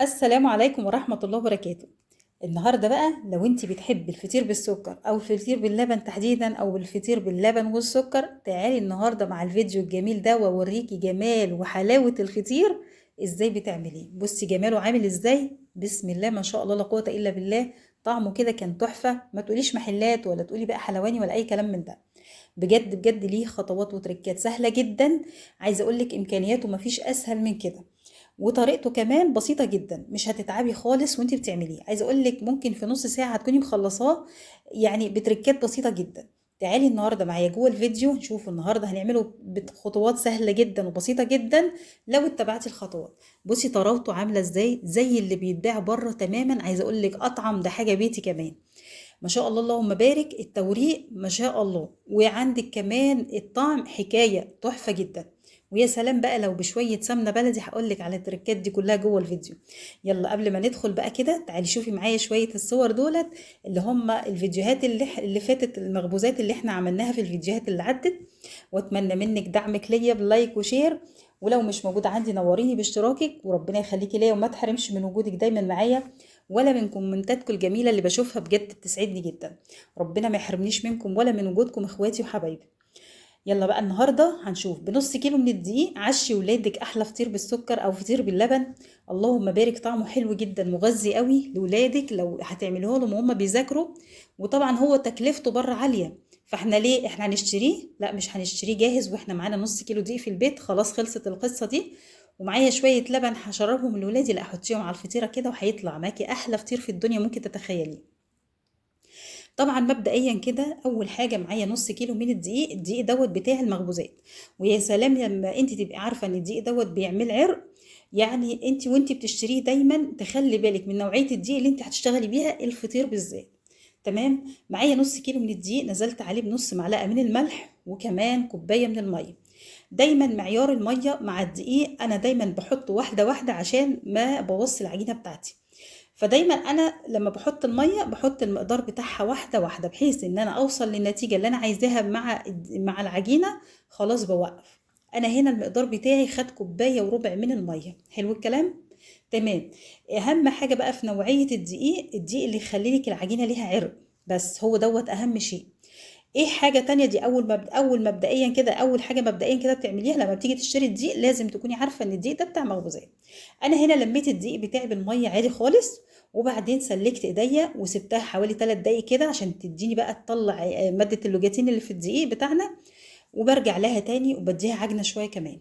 السلام عليكم ورحمة الله وبركاته. النهاردة بقى لو انت بتحبي الفطير بالسكر او الفطير باللبن تحديدا او الفطير باللبن والسكر، تعالي النهاردة مع الفيديو الجميل ده واوريكي جمال وحلاوة الفطير ازاي بتعمليه. بصي جماله عامل ازاي، بسم الله ما شاء الله لا قوة الا بالله. طعمه كده كان تحفة، ما تقوليش محلات ولا تقولي بقى حلواني ولا اي كلام من ده. بجد بجد ليه خطوات وتركات سهلة جدا، عايزة اقولك امكانياته مفيش اسهل من كده، وطريقته كمان بسيطة جدا، مش هتتعبي خالص وانت بتعمليه. عايزة اقولك ممكن في نص ساعة هتكوني مخلصاه، يعني بتركات بسيطة جدا. تعالي النهاردة معايا جوه الفيديو نشوف النهاردة هنعمله بخطوات سهلة جدا وبسيطة جدا لو اتبعتي الخطوات. بصي طراوته عاملة ازاي، زي اللي بيتباع بره تماما. عايزة اقولك اطعم، ده حاجة بيتي كمان ما شاء الله اللهم بارك. التوريق ما شاء الله، وعندك كمان الطعم حكاية تحفة جدا. ويا سلام بقى لو بشوية سمنة بلدي. هقولك على التركات دي كلها جوه الفيديو. يلا قبل ما ندخل بقى كده تعالي شوفي معايا شوية الصور دولت اللي هم الفيديوهات اللي فاتت، المخبوزات اللي احنا عملناها في الفيديوهات اللي عدت. واتمنى منك دعمك ليا ب like و share، ولو مش موجودة عندي نوريني باشتراكك، وربنا يخليكي ليا وما تحرمش من وجودك دايما معايا ولا من كومنتاتكم الجميلة اللي بشوفها، بجد بتسعدني جدا. ربنا ما يحرمنيش منكم ولا من وجودكم اخواتي وحبايبي. يلا بقى النهارده هنشوف بنص كيلو من الدقيق عشي ولادك احلى فطير بالسكر او فطير باللبن، اللهم بارك. طعمه حلو جدا، مغذي قوي لولادك لو هتعملوه لهم وهم بيذاكروا. وطبعا هو تكلفته بره عالية، فاحنا ليه احنا هنشتريه؟ لا مش هنشتريه جاهز، واحنا معانا نص كيلو دقيق في البيت خلاص، خلصت القصة دي. ومعايا شوية لبن هشربهم لولادي، لا احطيهم على الفطيره كده وهيطلع معاكي احلى فطير في الدنيا ممكن تتخيليه. طبعا مبدئيا كده اول حاجة معايا نص كيلو من الدقيق، الدقيق دوت بتاع المخبوزات. ويا سلام لما انت تبقي عارفه ان الدقيق دوت بيعمل عرق، يعني انت وانت بتشتريه دايما تخلي بالك من نوعية الدقيق اللي انت هتشتغلي بيها الفطير بالذات. تمام، معايا نص كيلو من الدقيق نزلت عليه بنص معلقه من الملح وكمان كوباية من المية. دايما معيار المية مع الدقيق انا دايما بحط واحدة واحدة عشان ما بوظش العجينة بتاعتي، فدايما انا لما بحط المية بحط المقدار بتاعها واحدة واحدة بحيث ان انا اوصل للنتيجة اللي انا عايزاها مع العجينة. خلاص بوقف. انا هنا المقدار بتاعي خد كوباية وربع من المية. حلو الكلام، تمام. اهم حاجة بقى في نوعية الدقيق، الدقيق اللي يخلي لك العجينة ليها عرق، بس هو دوت اهم شيء. ايه حاجة تانية دي؟ اول مبدئيا كده، اول حاجة مبدئيا كده بتعمليها لما بتيجي تشتري الدقيق لازم تكوني عارفه ان الدقيق ده بتاع مخبوزات. انا هنا لميت الدقيق بتاعي بالمية عادي خالص، وبعدين سلكت ايديا وسبتها حوالي 3 دقايق كده عشان تديني بقى تطلع مادة اللوجاتين اللي في الدقيق بتاعنا، وبرجع لها تاني وبديها عجنه شوية كمان.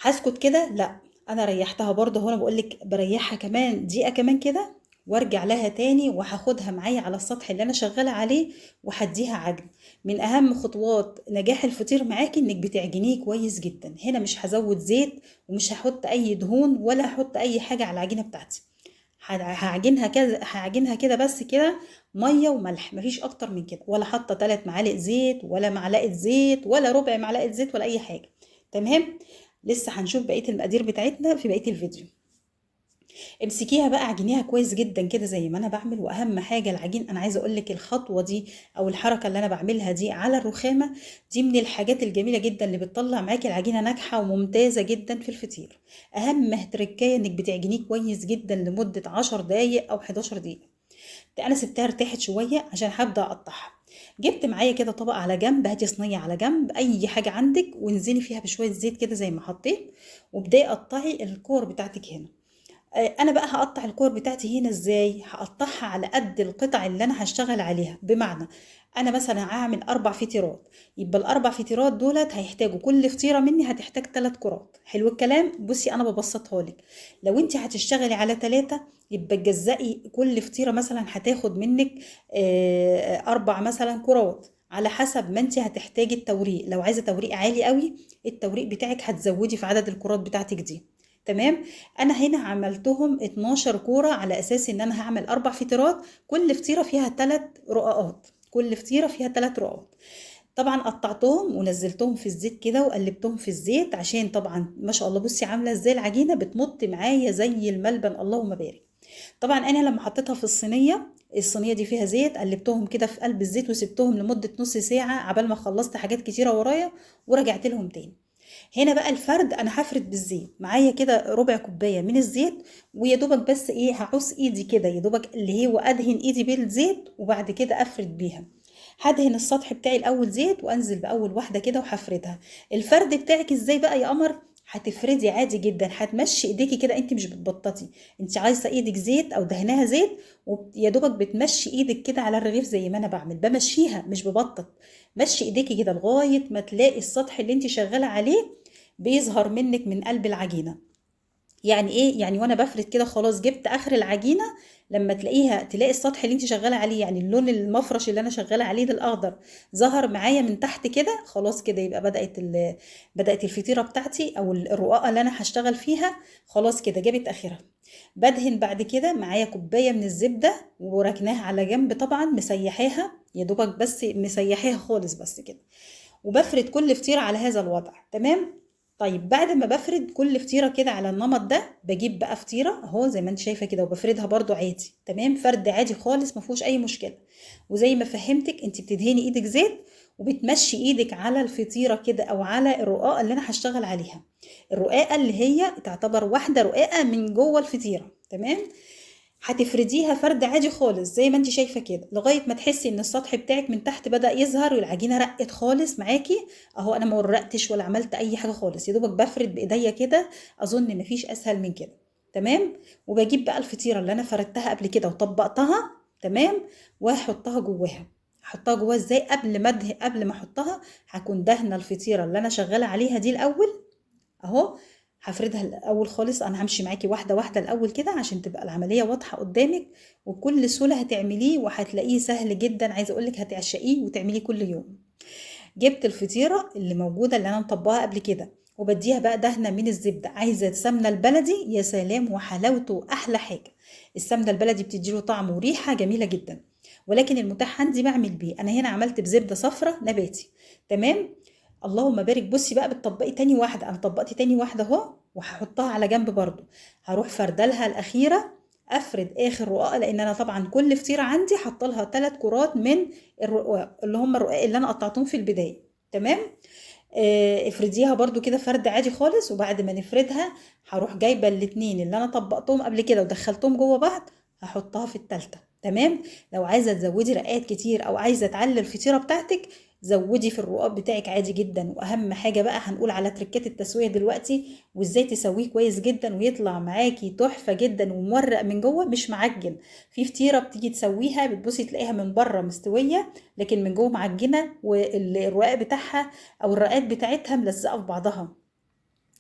هسكت كده؟ لا، انا ريحتها برضه، هو انا بقول لك بريحها كمان دقيقة كمان كده، وارجع لها تاني وهاخدها معايا على السطح اللي انا شغالة عليه وهديها عجن. من اهم خطوات نجاح الفطير معاكي انك بتعجنيه كويس جدا. هنا مش هزود زيت ومش هحط اي دهون ولا هحط اي حاجة على العجينة بتاعتي، هعجنها كده، هعجنها كده بس كده، مية وملح، مفيش اكتر من كده، ولا حاطه 3 معالق زيت ولا معلقه زيت ولا ربع معلقه زيت ولا اي حاجة. تمام، لسه هنشوف بقية المقادير بتاعتنا في بقية الفيديو. امسكيها بقى عجنيها كويس جدا كده زي ما انا بعمل. واهم حاجة العجين، انا عايزه اقول لك الخطوة دي او الحركة اللي انا بعملها دي على الرخامه دي من الحاجات الجميلة جدا اللي بتطلع معاكي العجينة ناجحة وممتازة جدا في الفطير. اهم تركايه انك بتعجنيه كويس جدا لمدة 10 دقايق او 11 دقيقة. انا سبتها ارتاحت شوية عشان هبدا اقطعها. جبت معايا كده طبق على جنب، هاتي صينية على جنب، اي حاجة عندك، وانزلي فيها بشوية زيت كده زي ما حطيت، وابداي قطعي الكور بتاعتك هنا. انا بقى هقطع الكور بتاعتي هنا ازاي؟ هقطعها على قد القطع اللي انا هشتغل عليها. بمعنى انا مثلا هعمل 4 فطيرات، يبقى ال4 فطيرات دولت هيحتاجوا كل فطيره مني هتحتاج 3 كرات. حلو الكلام. بصي انا ببسطها لك، لو انت هتشتغلي على 3 يبقى تجزئي كل فطيره مثلا هتاخد منك 4 مثلا كرات، على حسب ما انت هتحتاجي التوريق. لو عايزه توريق عالي قوي التوريق بتاعك هتزودي في عدد الكرات بتاعتك دي. تمام. انا هنا عملتهم 12 كورة على اساس ان انا هعمل 4 فطيرات، كل فطيره فيها 3 رقاقات، كل فطيره فيها 3 رقاقات. طبعا قطعتهم ونزلتهم في الزيت كده وقلبتهم في الزيت عشان طبعا ما شاء الله بصي عامله ازاي العجينة بتمط معايا زي الملبن اللهم بارك. طبعا انا لما حطيتها في الصينية، الصينية دي فيها زيت، قلبتهم كده في قلب الزيت وسبتهم لمدة نص ساعة عبال ما خلصت حاجات كتيرة ورايا ورجعت لهم تاني. هنا بقى الفرد انا هفرد بالزيت، معايا كده ربع كوباية من الزيت، ويا دوبك بس ايه هعوز ايدي كده يا دوبك اللي هي، وادهن ايدي بالزيت وبعد كده افرد بيها. هدهن السطح بتاعي الاول زيت وانزل باول واحدة كده وهفردها. الفرد بتاعك ازاي بقى يا قمر؟ هتفردي عادي جدا، هتمشي ايديكي كده، انت مش بتبططي، انت عايزه ايدك زيت او دهناها زيت، ويا دوبك بتمشي ايدك كده على الرغيف زي ما انا بعمل، بمشيها مش ببطط. مشي ايديكي كده لغاية ما تلاقي السطح اللي انت شغالة عليه بيظهر منك من قلب العجينة. يعني ايه؟ يعني وانا بفرد كده خلاص جبت اخر العجينة، لما تلاقيها تلاقي السطح اللي انت شغالة عليه، يعني اللون المفرش اللي انا شغالة عليه ده الاخضر ظهر معايا من تحت كده، خلاص كده يبقى بدات الفطيره بتاعتي او الرقاقه اللي انا هشتغل فيها، خلاص كده جابت اخرها. بدهن بعد كده معايا كوباية من الزبدة وركناها على جنب، طبعا مسيحاها يا دوبك بس مسيحاها خالص بس كده، وبفرد كل فطيره على هذا الوضع. تمام. طيب بعد ما بفرد كل فطيره كده على النمط ده، بجيب بقى فطيره اهو زي ما انت شايفه كده وبفردها برده عادي. تمام، فرد عادي خالص ما فيهوش اي مشكلة. وزي ما فهمتك انت بتدهني ايدك زيت وبتمشي ايدك على الفطيره كده او على الرقاقه اللي انا هشتغل عليها، الرقاقه اللي هي تعتبر واحدة رقاقه من جوه الفطيره. تمام، هتفرديها فرد عادي خالص زي ما انت شايفه كده لغاية ما تحسي ان السطح بتاعك من تحت بدا يظهر والعجينه رقت خالص معاكي اهو. انا ما ورقتش ولا عملت اي حاجة خالص، يا دوبك بفرد بايديا كده، اظن مفيش اسهل من كده. تمام، وبجيب بقى الفطيره اللي انا فردتها قبل كده وطبقتها. تمام، واحطها جواها. احطها جواها ازاي؟ قبل ما احطها هكون دهنه الفطيره اللي انا شغالة عليها دي الاول اهو، هفردها الاول خالص. انا همشي معاكي واحدة واحدة الاول كده عشان تبقى العملية واضحة قدامك وبكل سهولة هتعمليه وهتلاقيه سهل جدا. عايزه اقولك هتعشقيه وتعمليه كل يوم. جبت الفطيره اللي موجودة اللي انا مطبقاها قبل كده وبديها بقى دهنه من الزبدة. عايزه السمنة البلدي، يا سلام وحلاوته، احلى حاجة السمنة البلدي، بتديله طعم وريحه جميلة جدا، ولكن المتاح عندي بعمل بيه. انا هنا عملت بزبده صفرة نباتي. تمام، اللهم بارك. بصي بقى بتطبقي تاني واحدة، انا طبقت تاني واحدة اهو وهحطها على جنب برضو. هروح فردلها الاخيرة، افرد اخر رقاقه، لان انا طبعا كل فطيره عندي حاطه لها 3 كرات من الرقاق اللي هم الرقاق اللي انا قطعتهم في البداية. تمام، افرديها برضو كده فرد عادي خالص. وبعد ما نفردها هروح جايبه الاتنين اللي انا طبقتهم قبل كده ودخلتهم جوه بعض، هحطها في التالتة. تمام، لو عايزه تزودي رقات كتير او عايزه تعلي الفطيره بتاعتك زودي في الرقاق بتاعك عادي جدا. واهم حاجة بقى هنقول على تركات التسوية دلوقتي وازاي تسويه كويس جدا ويطلع معاكي تحفة جدا ومورق من جوه مش معجن. في فطيره بتيجي تسويها بتبصي تلاقيها من بره مستوية لكن من جوه معجنه، والرقاق بتاعها او الرقات بتاعتها ملزقه في بعضها،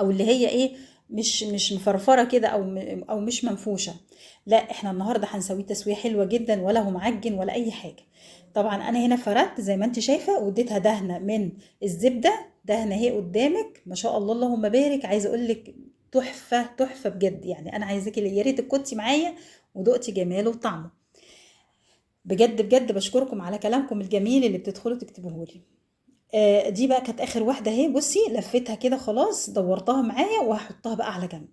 او اللي هي ايه مش مفرفره كده او مش منفوشه. لا، احنا النهارده هنسويه تسويه حلوة جدا، ولا هو معجن ولا اي حاجة. طبعا انا هنا فردت زي ما انت شايفه واديتها دهنه من الزبدة، دهنه اهي قدامك ما شاء الله اللهم بارك. عايزه اقول لك تحفة تحفة بجد، يعني انا عايزاكي يا ريتك كنتي معايا ودقتي جماله وطعمه بجد بجد. بشكركم على كلامكم الجميل اللي بتدخلوا تكتبوه لي. دي بقى كانت اخر واحدة اهي، بصي لفيتها كده خلاص، دورتها معايا وهحطها بقى على جنب.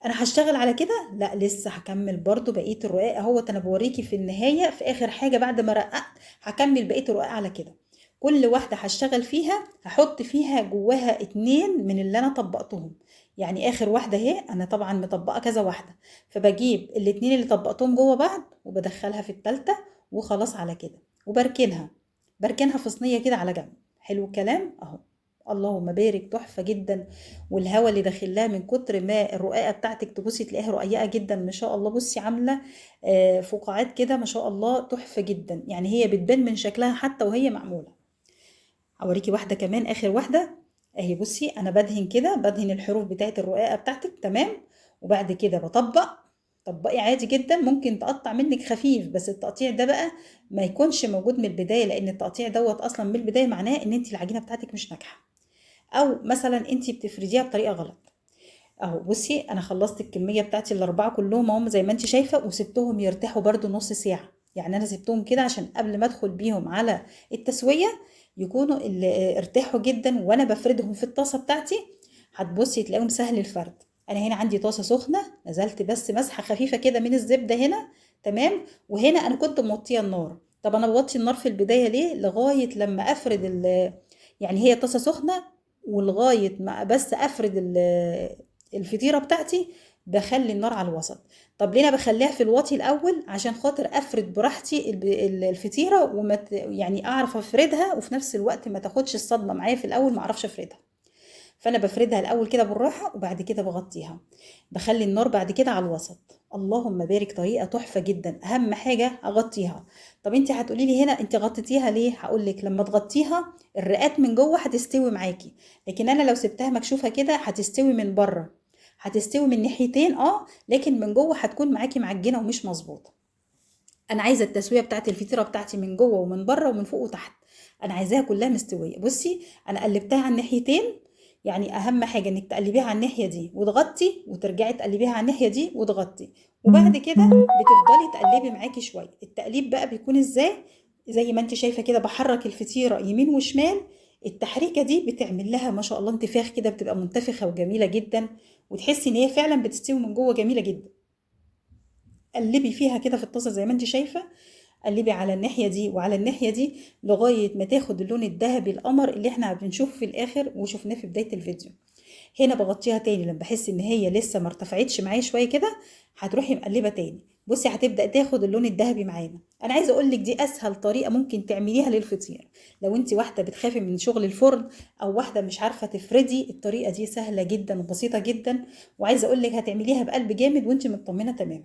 انا هشتغل على كده؟ لا، لسه هكمل برضو بقية الرقاق اهوت. انا بوريكي في النهاية في اخر حاجة بعد ما رققت هكمل بقية الرقاق على كده. كل واحدة هشتغل فيها هحط فيها جواها 2 من اللي انا طبقتهم. يعني اخر واحدة اهي انا طبعا مطبقه كذا واحدة، فبجيب الاتنين اللي طبقتهم جوه بعض وبدخلها في التالتة وخلاص على كده، وبركنها بركنها في صينية كده على جنب. حلو الكلام اهو، اللهم بارك، تحفة جدا. والهواء اللي داخلها من كتر ما الرقاقه بتاعتك تبصي تلاقيها رقيقه جدا ما شاء الله. بصي عامله فقاعات كده ما شاء الله، تحفة جدا. يعني هي بتبان من شكلها حتى وهي معمولة. اوريكي واحدة كمان، اخر واحدة اهي. بصي انا بدهن كده، بدهن الحروف بتاعت الرقاقه بتاعتك. تمام، وبعد كده بطبق. طبقي عادي جدا، ممكن تقطع منك خفيف، بس التقطيع ده بقى ما يكونش موجود من البداية، لان التقطيع دوت اصلا من البداية معناه ان انت العجينة بتاعتك مش ناجحة، او مثلا انت بتفرديها بطريقة غلط. اهو بصي انا خلصت الكمية بتاعتي الاربعة كلهم اهم زي ما انت شايفه، وسبتهم يرتاحوا برده نص ساعة. يعني انا سبتهم كده عشان قبل ما ادخل بيهم على التسوية يكونوا ارتاحوا جدا. وانا بفردهم في الطاسه بتاعتي هتبصي تلاقيهم سهل الفرد. انا هنا عندي طاسه سخنة، نزلت بس مسحه خفيفة كده من الزبدة هنا. تمام، وهنا انا كنت موطيه النار. طب انا بوطي النار في البداية ليه؟ لغاية لما افرد يعني هي طاسه سخنة ولغاية ما بس افرد الفطيره بتاعتي بخلي النار على الوسط. طب ليه انا بخليها في الواطي الاول؟ عشان خاطر افرد براحتي الفطيره، وما يعني اعرف افردها، وفي نفس الوقت ما تاخدش الصدمة معايا في الاول ما اعرفش افردها. فانا بفردها الاول كده بالراحة، وبعد كده بغطيها، بخلي النار بعد كده على الوسط. اللهم بارك، طريقه تحفة جدا. اهم حاجة اغطيها. طب انت هتقولي لي هنا انت غطيتيها ليه؟ هقول لك لما تغطيها الرقات من جوه هتستوي معاكي، لكن انا لو سبتها مكشوفة كده هتستوي من بره، هتستوي من ناحيتين لكن من جوه هتكون معاكي معجنه ومش مظبوطة. انا عايزه التسوية بتاعت الفطيره بتاعتي من جوه ومن بره ومن فوق وتحت، انا عايزاها كلها مستوية. بصي انا قلبتها على الناحيتين، يعني اهم حاجة انك تقلبيها على الناحية دي وتغطي، وترجعي تقلبيها على الناحية دي وتغطي، وبعد كده بتفضلي تقلبي معاكي شوية. التقليب بقى بيكون ازاي؟ زي ما انت شايفه كده بحرك الفطيره يمين وشمال. التحريكه دي بتعمل لها ما شاء الله انتفاخ كده، بتبقى منتفخه وجميلة جدا، وتحسي ان هي فعلا بتستوي من جوه جميلة جدا. قلبي فيها كده في الطاسه زي ما انت شايفه، قلبي على الناحية دي وعلى الناحية دي لغاية ما تاخد اللون الذهبي القمر اللي احنا بنشوفه في الاخر وشفناه في بداية الفيديو. هنا بغطيها تاني لما بحس ان هي لسه ما ارتفعتش معايا شوية كده، هتروحي مقلبه تاني. بصي هتبدا تاخد اللون الذهبي معانا. انا عايزه اقول لك دي اسهل طريقه ممكن تعمليها للفطير. لو انت واحدة بتخافي من شغل الفرن او واحدة مش عارفه تفردي، الطريقة دي سهلة جدا وبسيطة جدا، وعايزه اقول لك هتعمليها بقلب جامد وانت مطمنه تماما.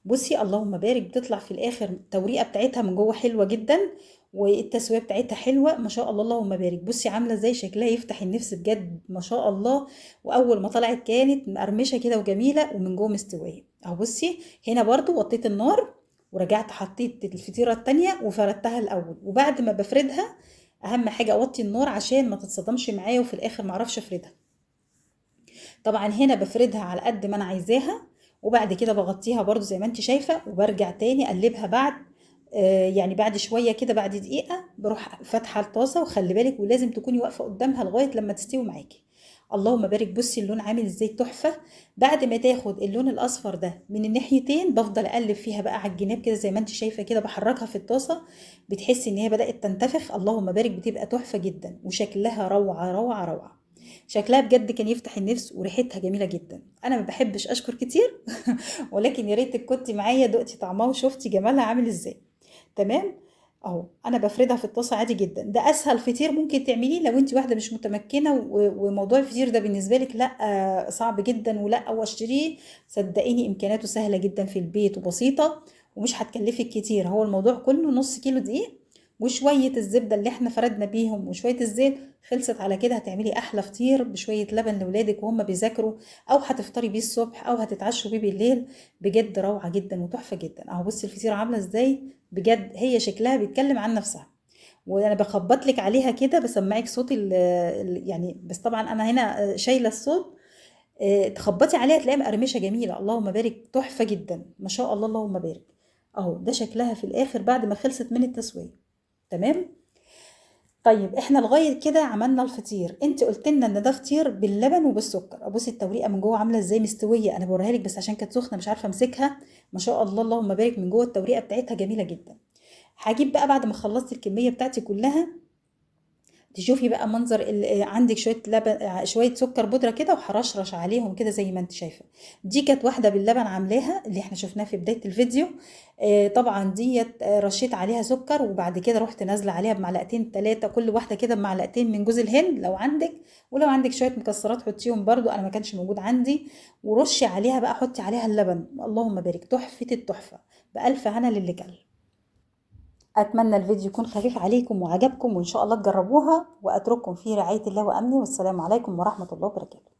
بصي اللهم بارك، بتطلع في الاخر التوريقه بتاعتها من جوه حلوة جدا، والتسويه بتاعتها حلوة ما شاء الله اللهم بارك. بصي عامله ازاي، شكلها يفتح النفس بجد ما شاء الله. واول ما طلعت كانت مقرمشه كده وجميلة، ومن جوه مستوية اهو. بصي هنا برضو وطيت النار ورجعت حطيت الفطيره التانية وفردتها الاول، وبعد ما بفردها اهم حاجة اوطي النار عشان ما تتصدمش معايا وفي الاخر ما اعرفش افردها. طبعا هنا بفردها على قد ما انا عايزاها، وبعد كده بغطيها برضو زي ما انت شايفه، وبرجع تاني اقلبها بعد يعني بعد شوية كده، بعد دقيقة بروح فاتحة الطاسه. وخلي بالك ولازم تكوني واقفة قدامها لغاية لما تستوي معاكي. اللهم بارك. بصي اللون عامل ازاي تحفة. بعد ما تاخد اللون الاصفر ده من الناحيتين بفضل اقلب فيها بقى على الجناب كده زي ما انت شايفه كده، بحركها في الطاسه، بتحسي ان هي بدات تنتفخ. اللهم بارك، بتبقى تحفة جدا وشكلها روعه روعه روعه. شكلها بجد كان يفتح النفس وريحتها جميلة جدا. انا ما بحبش اشكر كتير ولكن يا ريتك كنت معايا دقتي طعمها وشفتي جمالها عامل ازاي. تمام اهو انا بفردها في الطاسه عادي جدا. ده اسهل فطير ممكن تعمليه لو انت واحدة مش متمكنة وموضوع الفطير ده بالنسبة لك لا صعب جدا ولا واشتريه، صدقيني امكاناته سهلة جدا في البيت وبسيطة ومش هتكلفك كتير. هو الموضوع كله نص كيلو دقيق وشوية الزبدة اللي احنا فردنا بيهم وشوية الزيت، خلصت على كده. هتعملي احلى فطير بشوية لبن لاولادك وهم بيذاكروا، او هتفطري بيه الصبح او هتتعشوا بيه بالليل. بجد روعه جدا وتحفه جدا. اهو بصي الفطيره عامله ازاي، بجد هي شكلها بيتكلم عن نفسها، وانا بخبط لك عليها كده بسمعك صوت يعني، بس طبعا انا هنا شايله الصوت. تخبطي عليها تلاقيها مقرمشه جميلة، اللهم بارك، تحفة جدا ما شاء الله اللهم بارك. اهو ده شكلها في الاخر بعد ما خلصت من التسوية. تمام. طيب احنا لغاية كده عملنا الفطير. انت قلت لنا ان ده فطير باللبن وبالسكر. ابصي التوريقه من جوه عامله ازاي، مستوية. انا بوريها لك بس عشان كانت سخنة مش عارفه امسكها. ما شاء الله اللهم بارك، من جوه التوريقه بتاعتها جميلة جدا. هجيب بقى بعد ما خلصت الكمية بتاعتي كلها، تشوفي بقى منظر عندك شوية لبن شوية سكر بودره كده، وهرشرش عليهم كده زي ما انت شايفه. دي كانت واحدة باللبن عاملاها اللي احنا شفناها في بداية الفيديو. طبعا ديت رشيت عليها سكر، وبعد كده رحت نازله عليها بمعلقتين 3 كل واحدة كده بمعلقتين من جوز الهند لو عندك، ولو عندك شوية مكسرات حطيهم برده، انا ما كانش موجود عندي. ورشي عليها بقى، حطي عليها اللبن. اللهم بارك، تحفة التحفة، بالف هنا للي كل. أتمنى الفيديو يكون خفيف عليكم وعجبكم، وإن شاء الله تجربوها، وأترككم في رعاية الله وأمنه، والسلام عليكم ورحمة الله وبركاته.